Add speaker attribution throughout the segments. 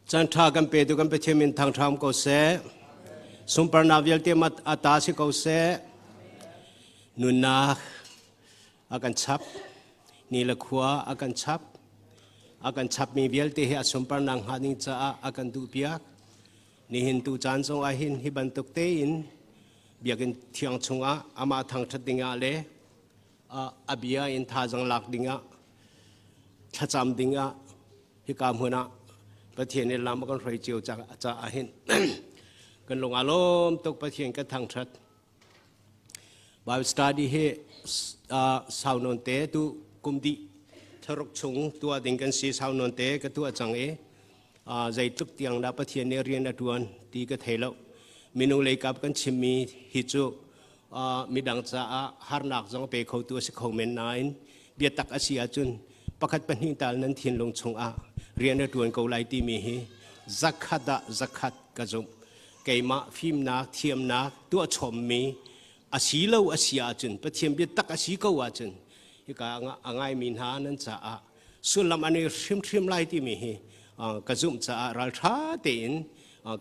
Speaker 1: Caan ṭha kan petu kan Pathian min thangṭha um ko seh. Sunparnak vialte mat a ta si ko seh. Nunnak a kan chap. Ni le khua a kan chap. A kan chapmi vialte hi a sunparnak hnga ding caah a kan duhpiak. Nihin tu caan zong ah hin hi bantuk tein biakinn thiang chungah amah thangṭhat dingah le a bia in thazaang lak dingah thlacam dingah hika hmun ah Pathian nih lam a kan hruai cio caah hin kan lung aa lawm tuk. Pathian kan thangṭhat. Bible study hi sau nawn te tu kum dih thlaruk chung tuah ding kan si. Sau nawn te ka tuah cang i zeitluk tiang dah Pathian nih rian a ṭuan ti ka thei lo. Minung leikap kan chimmi hi cu midang caah harnak zong pe khotu a si kho men nain biatak a si ahcun pakhat pahnih tal nan thinlung chungah rian a ṭuan ko lai timi hi zakhat ah zakhat ka zumh. Keimah fimnak thiamnak tuahchommi a si lo a si ahcun, Pathian biatak a si ko ahcun, hika a ngaimi hna nan caah sullam an i hrimhrim lai timi hi ka zumh caah ralṭha tein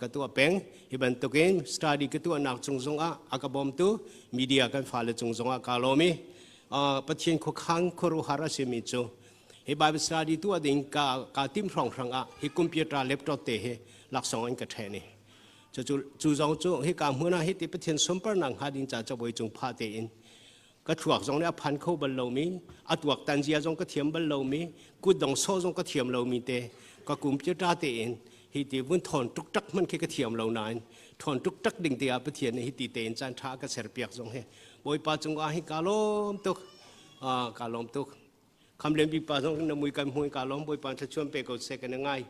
Speaker 1: ka tuah peng. Hi bantukin study ka tuahnak cung zongah a ka bawmtu media kan fale cung zongah kaa lawm i Pathian khuakhan khuaruahhar a simi cu hi Bible study tuah ding ka ka tim hrawnghrang ah hi computer laptop te hi laksawng an ka ṭhen i cu cu zong cu hi ka hmun ah hi ti Pathian sunparnak hnga ding ca cabuai cung phah tein ka thluak zong nih a phan kho bal lomi, a tuaktan zia zong ka thiam bal lomi, kutdong sawh zong ka thiam lomi te ka computer tein hi ti vun thawn tuk tak hman khi ka thiam lo nain thawn tuk tak ding te ah Pathian nih hi ti tein caan tha ka ser piak zong hi Bawipa cungah hi ka lawm tuk, ka lawm tuk. Khamlen pipa zong na mui kan hmui ka lawm. Bawipa thluachuan pe ko seh. Kan ngai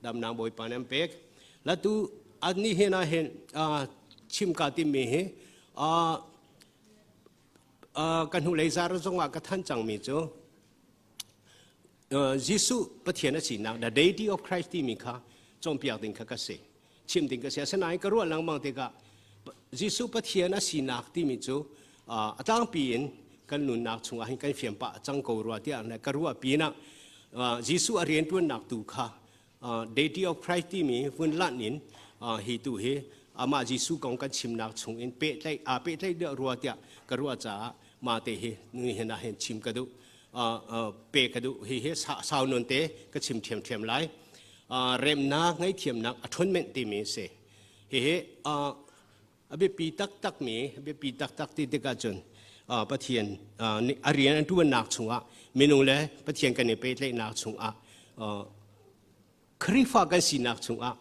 Speaker 1: damnak Bawipa nan pek latu ani hin ah hin chim ka timi hi kan hnulei zar zongah ka than cangmi cu Jesuh Pathian a sinak, the deity of Christ timi kha cawnpiak ding kha ka si, chim ding ka si. Asinain ka ruah lengmang tikah Jesuh Pathian a sinak timi cu a tlangpi in kan nunnak chungah hin kan fiam pah cang ko rua tiah ka ruah pinah Jesuh a rianṭuannak tu kha deity of Christ timi vun lanh in hi tu hi amah Jesuh kong kan chimnak chung in pehtlaih aa pehtlaih deuh rua tiah ka ruah caah mah te hi ni hin ah hin chim ka duh, pe ka duh. Hi hi sau non te ka chim ṭhiamṭhiam lai. Remnak, ngaihthiamnak, atonement timi si. Hi hi a biapi taktak mi, biapi taktak ti tikah cun Pathian a rian an ṭuannak chungah minung le Pathian kan i pehtlaihnak chungah, Khrihfa kan sinak chungah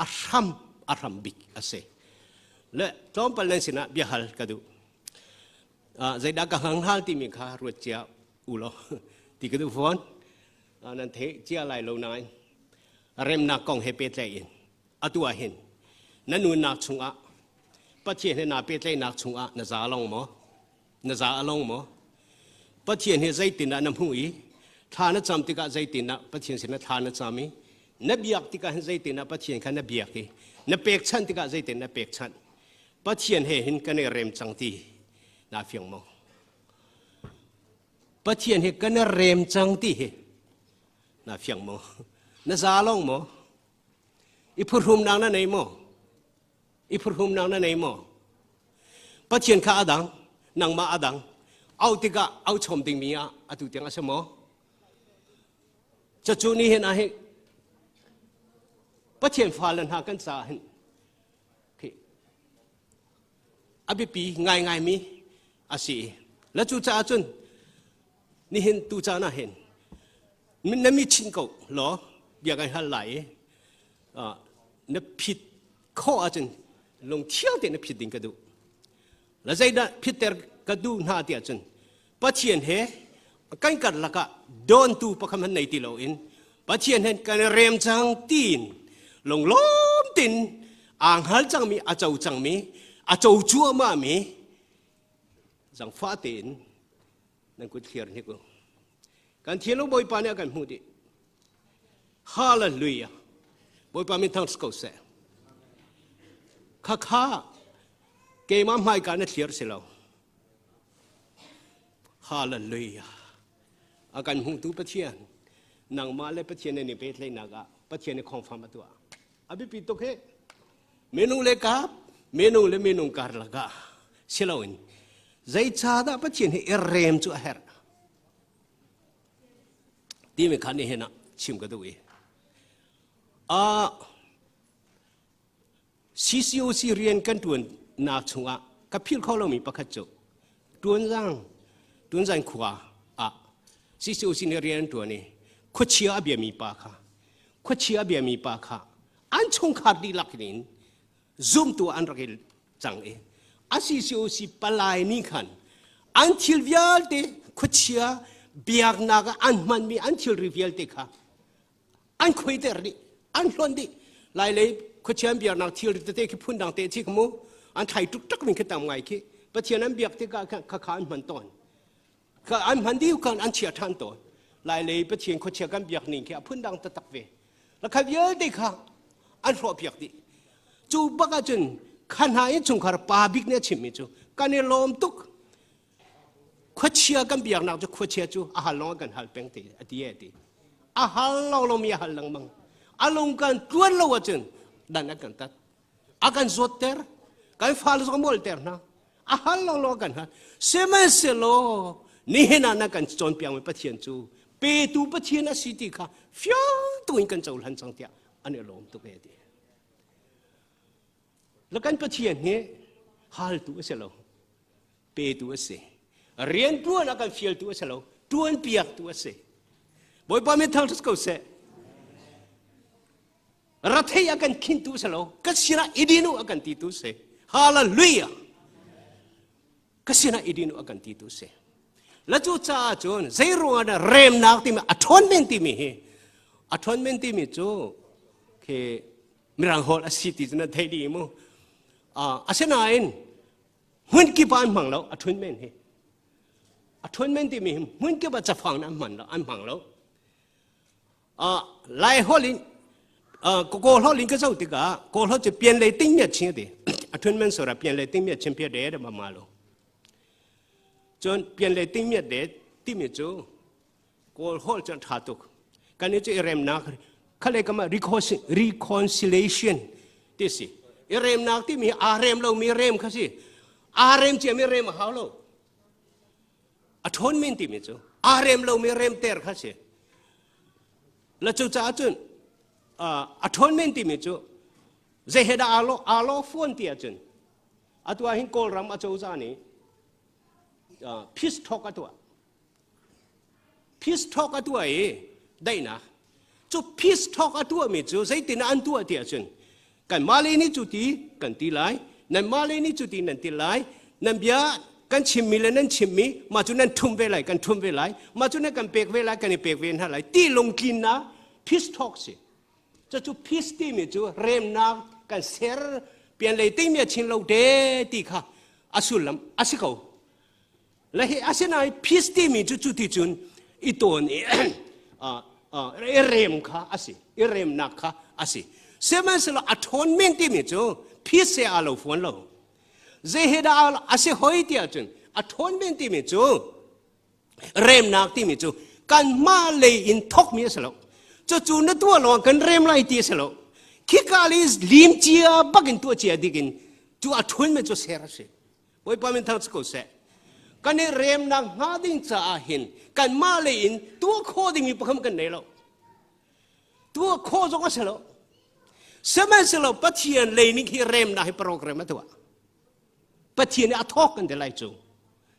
Speaker 1: a hram a hram bik a si. Le tlawmpal nan sinah biahal ka duh. Zeidah ka hang hal timi kha ruat cia u law ti ka duh fawn. Nan theih cia lai lo nain remnak kong he pehtlaih in atu ah hin na nunnak chungah Pathian he naa pehtlaihnak chungah na za long maw? Na za a long maw? Pathian he zeitindah na hmuh i thla na cam tikah zeitindah Pathian sinah thla na cam i na biak tikah hin zeitindah Pathian kha na biak i na pekchanh tikah zeitin na pekchanh? Pathian he hin kan i rem cang ti naa fiang maw? Pathian he kan i rem cang ti hi naa fiang maw? Na za long maw? I phuhrumnak na nei maw? I phuhrumnak na nei maw? Pathian kha a dang, nangmah a dang. Au tikah au chom dingmi ah atu tiang a si maw? Cucu ni hin ah hin Pathian fale hna kan caah hin a biapi ngaingaimi a si. La cu caah cun nihin tu caan ah hin na mi chin ko law bia kan hal lai i na phit khawh ahcun lungthiang tein na phit ding ka duh. La zeidah phitter ka duh hna ti ahcun Pathian he kan karlak ah dawntu pakhat hmanh nei ti loin Pathian he kan rem cang tiin lunglawm tin aa hngal cangmi, a co cangmi, a co cuahmah mi zangfah tein nan kut thlir hnik u. Kan thianlung Bawipa nih a kan hmuh dih. Hallelujah! Bawipa min thang ko seh. Khakha keimah hmaika na thlir si lo. Hallelujah! A kan hmuhtu Pathian. Nangmah le Pathian nan i pehtlaihnak ah Pathian nih khongfam a tuah. A biapi tuk hi. Minung le kap, minung le minung karlak ah si loin zeicahdah Pathian hi i rem cu a herh timi kha nihin ah chim ka duh i CCOC rian kan ṭuannak chungah ka philh kho lomi pakhat cu Ṭuanzang Ṭuanzang khua ah CCOC nih rian an ṭuan i khuachia a biami pa kha khuachia a biami pa kha an chungkhar dihlak in zumtu an rak i cang i a CCOC palai nih khan an thil vialte khuachia biaknak ah an hmanmi an thilri vialte kha an khuaiter dih an hlonh dih lailei khuachian biaknak thil tete khi phundang te chi mu an thlai tuk tak min khi tam ngai khi pathian an biak tikah kha kha an hman tawn kha an hman diu kan an chia than tawn lailei pathian khuachia kan biak ning khi a phundang taktak ve la kha vialte kha an hrawh piak dih cu bak ahcun kha hna in chungkhar pa bik nih a chimmi cu kan i lawm tuk Khuachia kan biaknak cu khuachia cu a hal lawng kan hal peng te a ti a ti. A hal lo lomi a hal lengmang. A lung kan tluan lo ahcun dan a kan tat. A kan zawtter. Kan fale zong a molter hna. A hal lo lo kan hal. Sihmanhsehlaw nihin ah na kan cawnpiakmi Pathian cu petu Pathian a si ti kha fiang tuin kan cohlan cang tiah an i lawm tuk e ti. La kan Pathian hi haltu a si lo. Petu a si. Rian ṭuan a kan fialtu a si lo, ṭuan piaktu a si. Bawipa min thangṭhat ko seh. Rathei a kan khintu a si lo, ka sinah i din u a kan titu si. Hallelujah! Ka sinah i din u a kan titu si. La cu caah cun zei ruangah dah remnak timi atonement timi hi atonement timi cu khi mirang holh a si ti cu nan theih dih mu. Asinain hmunkip ah an hmang lo atonement hi atonement timi hi hmunkip ah cafang an hman lo an hmang lo lai holh in kawl holh in ka zoh tikah kawl holh cu pian lei ting miat ching ti atonement sora pian lei ting miat chim pia de de ma ma lo cun pian lei ting miat de timi cu Kawl holh cu ṭha tuk. Kan i cu i remnak khale kama reconciliation ti si. I remnak timi aa rem lomi rem kha si. Aa rem ciami rem a hau lo. Atonement timi cu aa rem lomi remter kha si. La cu caah cun atonement timi cu zei he dah aa lo aa lo fawn ti ahcun atu ah hin Kawlram acozah nih peace talk a tuah. Peace talk a tuah i daihnak. Cu peace talk a tuahmi cu zeitin an tuah ti ahcun kan mah le nih cu ti kan ti lai, nan mah le nih cu ti nan ti lai, nan bia kan chimmi le nan chimmi mah cu nan ṭhum ve lai, kan ṭhum ve lai, mah cu nan kan pek ve lai, kan i pek ve hna lai ti lungtlinnak peace talk si. Cucu peace timi cu remnak kan ser pianlei timi a chin lo te ti kha a sullam a si ko. Le hi asinain peace timi cu cu ti cun i tawn i i rem kha a si i remnak kha a si sihmanhsehlaw a ṭhawn timi cu peace he aa lo fawn lo zei he dah a si hoi ti ahcun a ṭhawn timi cu remnak timi cu kanmah lei in thawkmi a si lo cucu na tuah lawng kan rem lai ti a si lo khika li lim cia bakin tuah cia dik in cu a ṭhawnmi cu ser a si Bawipa min thang ko seh. Kan i remnak hnga ding caah hin kanmah lei in tuah khawh dingmi pakhat kan nei lo. Tuah khawh zong a si lo. Sihmanhsehlaw Pathian lei nih hi remnak hi program a tuah. Pathian nih a thawk kan ti lai cu.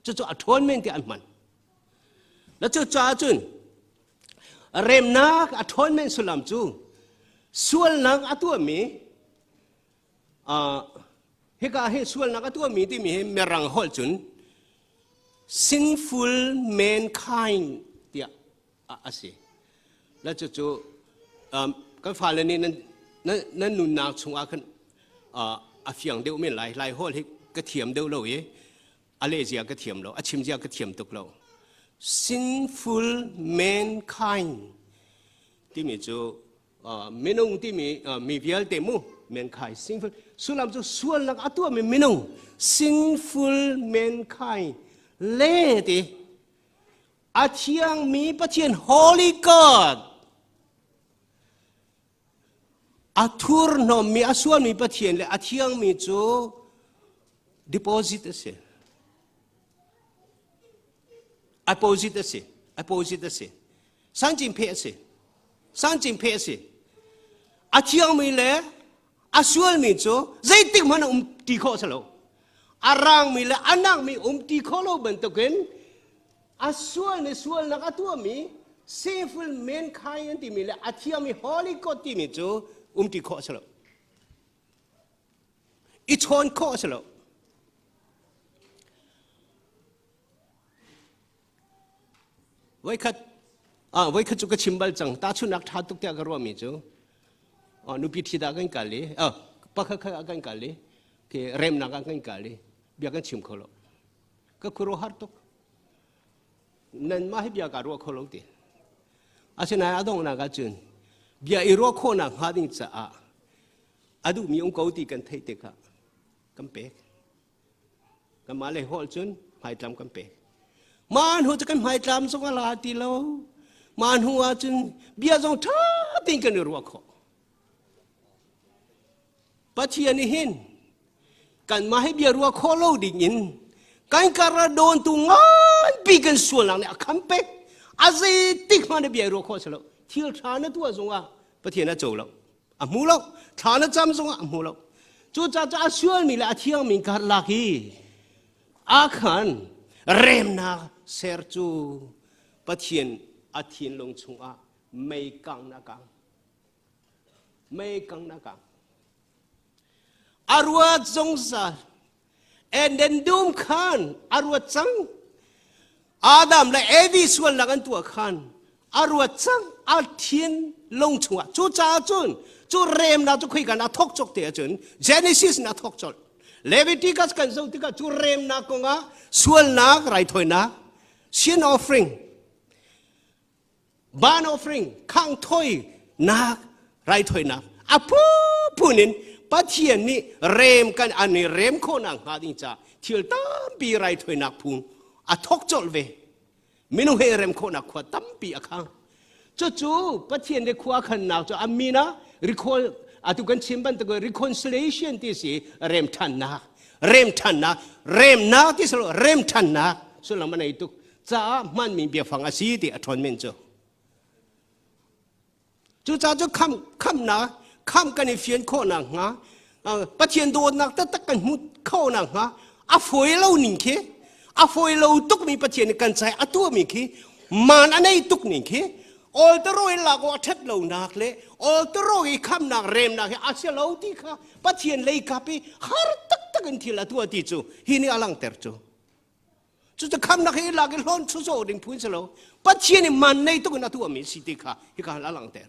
Speaker 1: Cucu a ṭhawn men ti an hman. Na cu caah cun remnak a ṭhawn men sullam cu sualnak a tuahmi Hika hi sualnak a tuahmi timi hi mirang holh cun sinful mankind tiah a si. La cucu kan fale nih nan, nan nunnak chungah khan a fiang deuh men lai. Lai holh hi ka thiam deuh lo i a leh zia ka thiam lo, a chim zia ka thiam tuk lo. Sinful mankind timi cu minung timi mi vialte mu mankind sinful sullam cu sualnak a tuahmi minung sinful mankind le ti a thiangmi Pathian holy God. A thurhnawmmi, a sualmi Pathian le a thiangmi cu deposit a si. Opposite a si. Opposite a si. Sancing phe a si. Sancing phe a si. A thiangmi le a sualmi cu zeitik hmanh a um ti khawh si lo. A rangmi le a nakmi um ti khawh lo bantukin a sual nih sualnak a tuahmi sinful mankind an timi le a thiangmi holy God timi cu um ti khawh a si lo. I chawn khawh a si lo. Voikhat ah voikhat cu ka chim bal cang tahchunhnak ṭha tuk tiah ka ruahmi cu nupi ṭhi dah kan kal i pakhat khat ah kan kal i remnak ah kan kal i bia kan chim kho lo. Ka khuaruahhar tuk. Nanmah hi bia kaa ruah kho lo ti. Asinain a donghnak ahcun bia i ruah khawhnak hnga ding caah a duhmi um ko ti kan theih tikah kan pek. Kanmah lei holh cun hmaitlam kan pek. Mah hnu cu kan hmaitlam zong a la ti lo. Mah hnu ahcun bia zong ṭha tein kan i ruah khawh. Pathian nih hin kanmah hi bia ruah khawh lo ding in kan kar ah dawntu nganpi kan sualnak nih a kham pek. A zeitik hmanh bia ruah khawh si lo. Thil ṭha na tuah zongah Pathian a co lo. A hmu lo. Thla na cam zongah a hmu lo. Cucaah cu a sualmi le a thiangmi karlak hi a khan remnak ser cu Pathian a thinlung chungah mei kang na kang. Mei kang na kang. A ruat zungzal. Eden dum khan a ruat cang. Adam le Evi sualnak an tuah khan a ruat cang. A thin lung chungah. Cucaah cun cu remnak cu khuikan a thok cok te ahcun Genesis in a thok colh. Leviticus kan zoh tikah cu remnak kongah sualnak raithawinak sin offering Ban offering khang thawinak raithawinak a phunphun in Pathian nih rem kan an i rem khawhnak hnga ding ca thil tampi raithawinak phung a thok colh ve. Minung he rem khawhnak khua tampi a khang. Cucu Pathian le khua khannak cu a min ah recall atu kan chim bantuk reconciliation ti si rem ṭhannak rem ṭhannak remnak ti si lo rem ṭhannak sullam a nei tuk caah hmanmi biafang a si ti a ṭhawn men cu. Cucaah cu khamh khamhnak khamh kan i fian khawh nakhnga Pathian dawtnak taktak kan hmuh khawh nakhnga a fawi lo ning khi a fawi lo tukmi Pathian nih kan cai a tuahmi khi man a nei tuk ning khi oltaro in lak awk a ṭhat lonak le oltaro i khamnak remnak hi a si lo ti kha Pathian lei kap i har taktak in thil a tuah ti cu hi nih a langhter cu. Cucu khamnak hi lak i hlawn chuzaw ding phun si lo. Pathian i man nei tuk in a tuahmi si ti kha hika a langhter.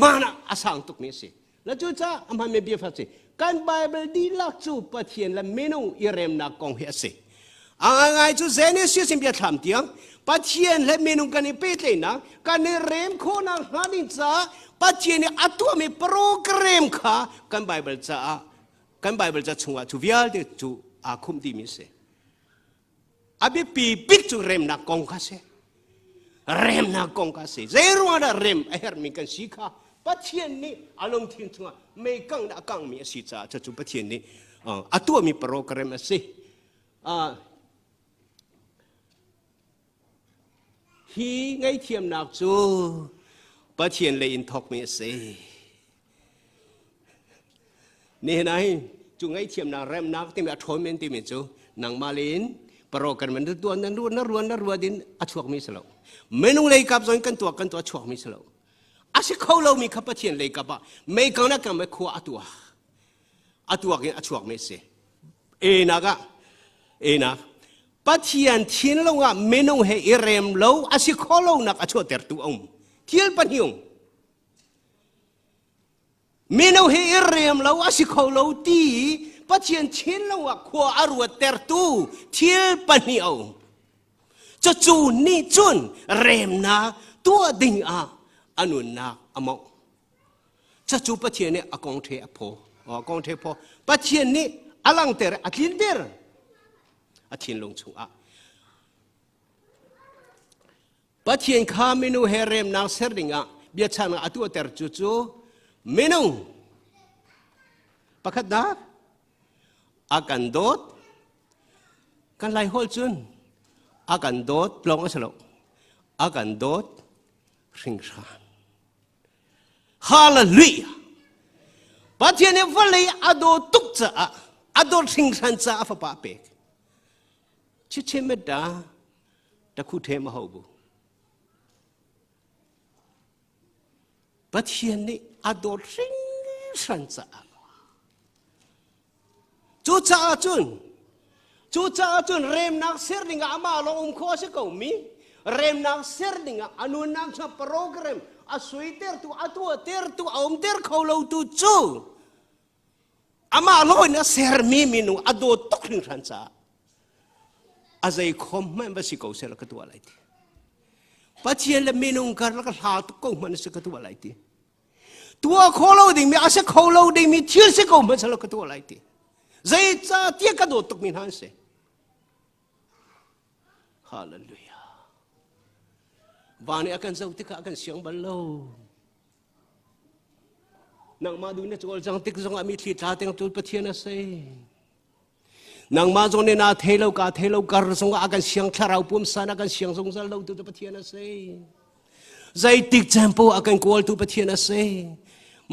Speaker 1: Man ah a sang tukmi a si. La cucaah a hmanmi biafak si. Kan Bible dihlak cu Pathian le minung i remnak kong hi a si. A ngai cu Genesis in biathlam tiang Pathian le minung kan i pehtlaihnak kan i rem khawhnak hnga ding caah Pathian nih a tuahmi program kha kan Bible caah kan Bible ca chungah cu vialte cu aa khumh dihmi a si. A biapi bik cu remnak kong kha si. Remnak kong kha si. Zei ruangah dah rem a herhmi kan si kha Pathian nih a lungthin chungah mei kang a kangmi a si caah cucu Pathian nih a tuahmi program a si. Hi ngaihthiamnak cu Pathian lei in thawkmi a si. Nihin ah hin cu ngaihthiamnak remnak timi a ṭhawn men timi cu nangmah lei in paro kan man tuan na ruan na ruan na ruat in a chuakmi si lo. Minung lei kap zong kan tuah kan tuah chuakmi si lo. A si kho lomi kha Pathian lei kap ah mei kang na kam khua a tuah. A tuak in a chuakmi a si. Enak ah enak Pathian thinlung ah minung he i rem lo a si kho lonak a chuahtertu a um. Thil pahnih um. Minung he i rem lo a si kho lo ti Pathian thinlung ah khua a ruattertu thil pahnih a um. Cucu nih cun remnak tuah ding ah a nunnak a mawngh. Cucu Pathian nih a kong the a phaw. A kong the phaw. Pathian nih a langter, a tlinter a thinlung chungah. Pathian kha minu he remnak ser dingah biachannak a tuahter cu cu Minung pakhatnak a kan dawt. Kan lai holh cun a kan dawt lawng a si lo. A kan dawt hringhran. Hallelujah! Pathian nih vawlei a dawt tuk caah a dawt hringhran caah a fapa a pek. Chiche metta takhu the ma ho bu. Pathian nih a dawt hringhran caah Cucaah cun cucaah cun remnak ser dingah amah lawng um khawh a si ko mi remnak ser dingah a nunnak chung program a suitertu a tuahtertu a umter kho lotu cu amah lawng in a sermi minung a dawt tuk hringhran caah a zei khom hmanh va si ko seh ka tuah lai ti Pathian le minung karlak hla tuk ko hmanh si ka tuah lai ti tuah kho lo dingmi a si kho lo dingmi thil si ko hmanh seh ka tuah lai ti zeicahtiah ka dawt tukmi hna an si hallelujah van i a kan zoh tikah a kan siang bal lo nangmah duh na cawl cang tik zongah mi thli tla teng tul pathian a si nangmah zong nih naa thei lo ka thei lo kar zongah a kan siang thlarau pumsa na kan siang zungzal lo tu Pathian a si zeitik caan poah a kan kawltu Pathian a si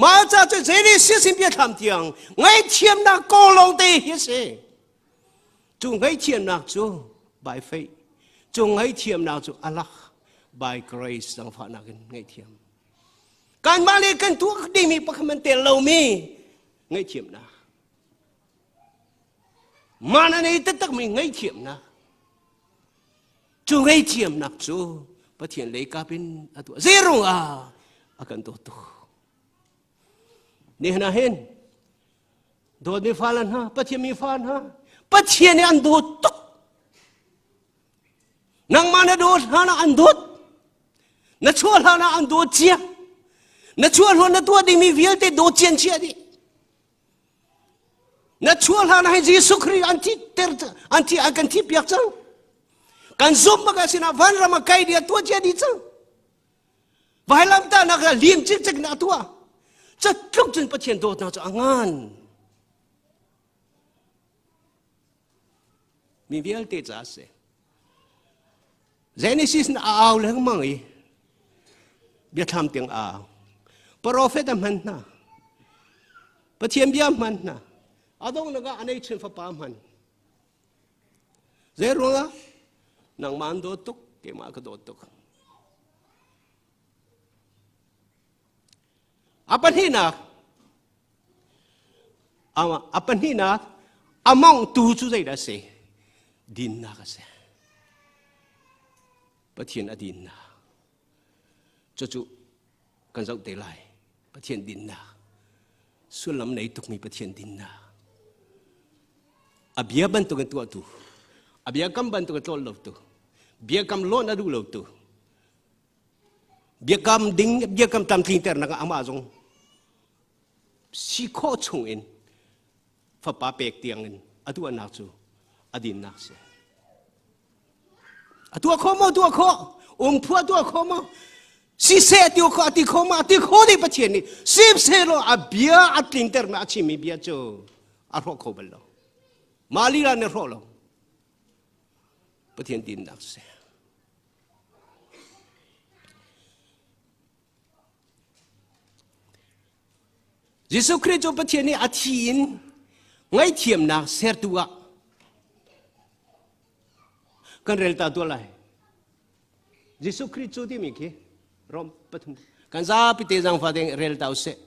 Speaker 1: mah ca cu Genesis in biathlam tiang ngaihthiamnak kong lawng te hi a si cu ngaihthiamnak cu by faith cu ngaihthiamnak cu alak by grace zangfahnak in ngaihthiam kanmah le kan tuah dingmi pakhat man tel lomi ngaihthiamnak Man a nei taktakmi ngaihthiamnak. Cu ngaihthiamnak cu Pathian lei kap in a tuah. Zeirung ah a kan dawt tu. Nihin ah hin dawtmi fale hna, Pathian mi fa hna, Pathian nih an dawt tuk. Nangmah na dawt hlan ah an dawt. Na chuah hlan ah an dawt cia. Na chuah hlan na tuah dingmi vialte dawt cian chia dih. Na chuah hlan ah Jesuh Khrih an thi ter an thi an kan thi piak cang. Kan zumh bak sinah vanram ah kai dia tuah cia dih cang. Vailamtahnak ah lim cikcek na tuah. Catluk cun Pathian dawtnak cu a ngan. Mi vialte ca a si. Genesis na a au lengmang i biathlam tiang a au. Profet a hman hna. Pathian bia hman hna. A donghnak ah a nei chin fapa hman. Zei ruangah nangmah an dawt tuk, keimah ka dawt tuk. A pahnihnak A pahnihnak a mawngtu cu zeidah a si? Dinnak a si. Pathian a dinnak. Cucu kan zoh te lai. Pathian dinnak. Sullam nei tukmi Pathian dinnak. A bia bantukin tuahtu, a biakam bantukin tlol lotu, biakam lawn a duh lotu, biakam ding biakam tlamtlinternak ah amah zong si khawh chung in fapa pek tiang in a tuahnak cu a dinnak si. A tuah kho maw tuah khawh umphua tuah kho maw siseh ti kho ati kho ma ati kho ding Pathian nih sihsehlaw a bia a tlinter ma a chimmi bia cu a hrawh kho bal lo mah lila nih hrawh lo Pathian dinnak si. Jesuh Khrih cu Pathian nih a thi in ngaihthiamnak sertu ah kan rel ta tuah lai. Jesuh Khrih cu timi khi Rom pathum kan zapi te zangfa ding rel ta usih.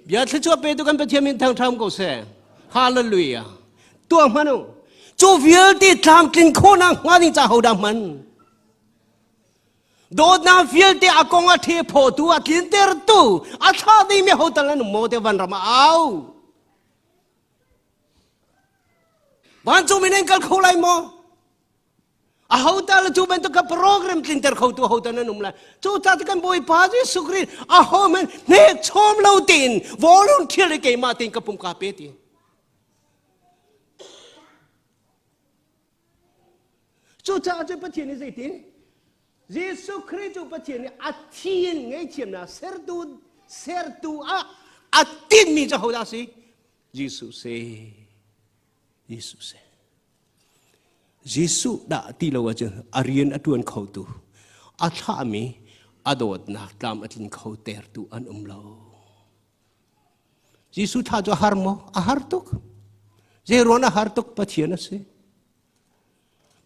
Speaker 1: Bia thluachuah petu kan Pathian min thangṭham ko seh. Hallelujah. Tuah hman u. Cu vialte tlamtlin khawhnak hnga ding ca hodah hman? Dawtnak vialte a kong a the phawtu a tlintertu a thlah dingmi ho tal an um maw te van ram ah au. Vancung mi nan kal kho lai maw? Aho ta le cu bantuk ka program tlinter kho tu ho ta nan um lai. Cu ca kan Bawipa Jesuh Khrih aho man hnek chom lo tein volunteer le keimah tein ka pum ka pe ti. Cucaah cu Pathian nih zeitin? Jesuh Khrih cu Pathian nih a thi in ngaihthiamnak sertu sertu ah a tinhmi cu hodah si? Jesuh si. Jesuh si. Jesuh dah ti lo ahcun a rian a ṭuan khotu, a thlahmi a dawtnak tlam a tlin kho tertu an um lo. Jesuh thah cu a har maw? A har tuk. Zeiruang a har tuk? Pathian a si.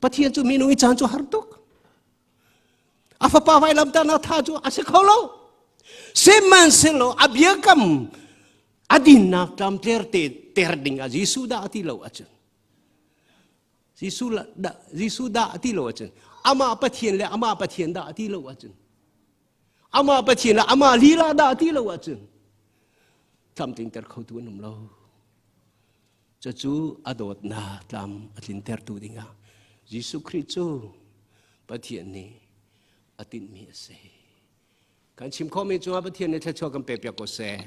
Speaker 1: Pathian cu minung i caan cu har tuk. A fapa vailamtahnak tha cu a si kho lo. Sihmanhsehlaw a biakam a dinnak tlamtler te ter ding ah Jesuh dah ti lo ahcun Jesuh dah Jesuh dah ti lo ahcun amah Pathian le amah Pathian dah ti lo ahcun amah Pathian le amah lila dah ti lo ahcun tlamtlingter khotu an um lo. Cucu a dawtnak tlam a tlintertu dingah Jesuh Khrih cu Pathian nih a tinhmi a si. Kan chim khawhmi cungah Pathian nih thluachuah kan pek piak ko seh.